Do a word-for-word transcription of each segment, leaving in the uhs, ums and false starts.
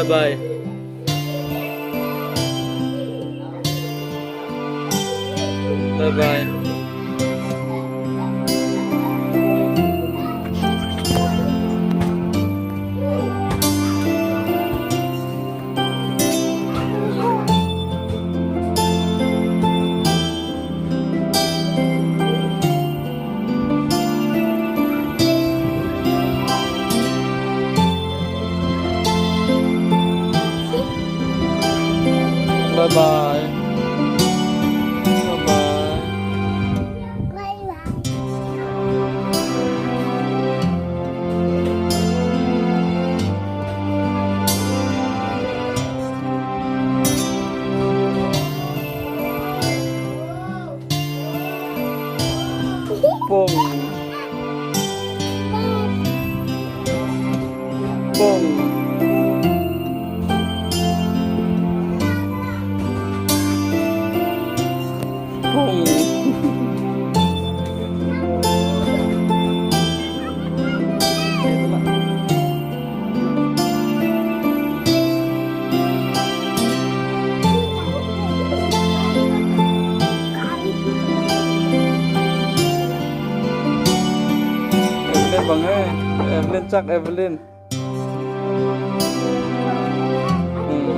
Bye bye. Bye bye. Bye bye. Bye bye. Pung. Pung. Pung. Evelyn bang e. Evelyn chak, Evelyn. Hmm.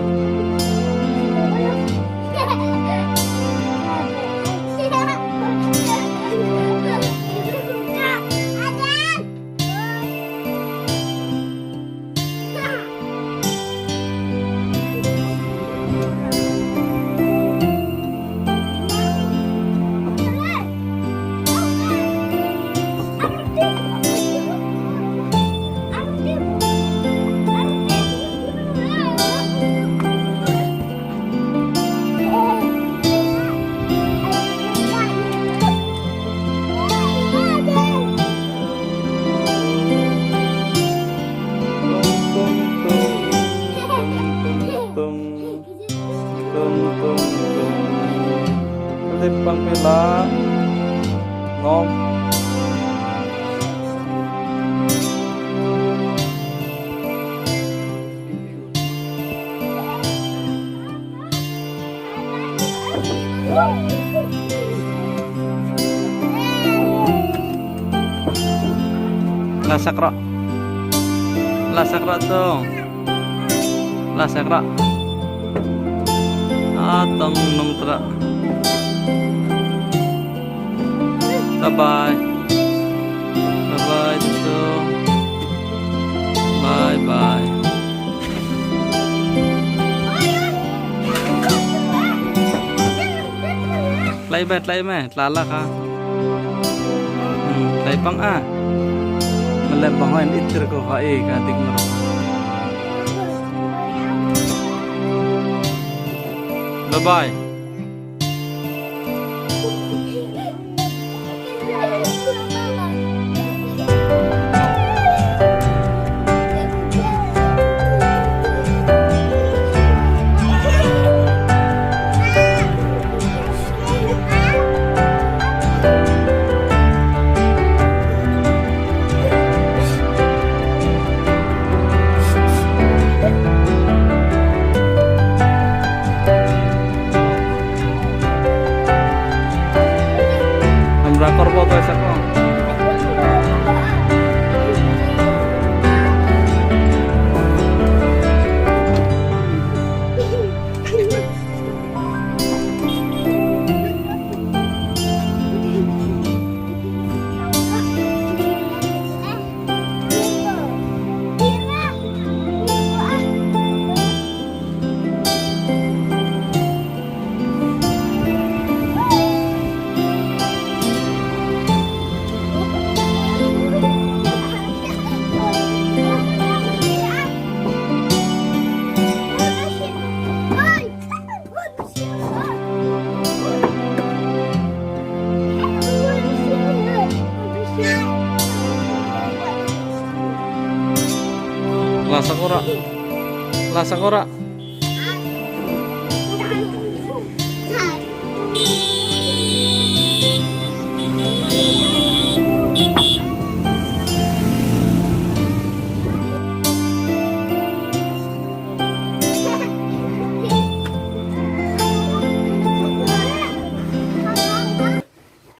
Tung, tung, tung. Lip pang pila. Ngawm. Lasak rah. Lasak rah tu. Lasak rah. Ah, tang nung tra. Bye bye. Bye bye, tu. Bye bye. Tlai bâi, tlai mâi, tla lakah. Hmm, tlai pang ah. Malem bang hâwi an it tir ko ha e ka dik ngar. Bye bye. Hamra kawr bâ ka sak ko. Lasak rah. Lasak rah.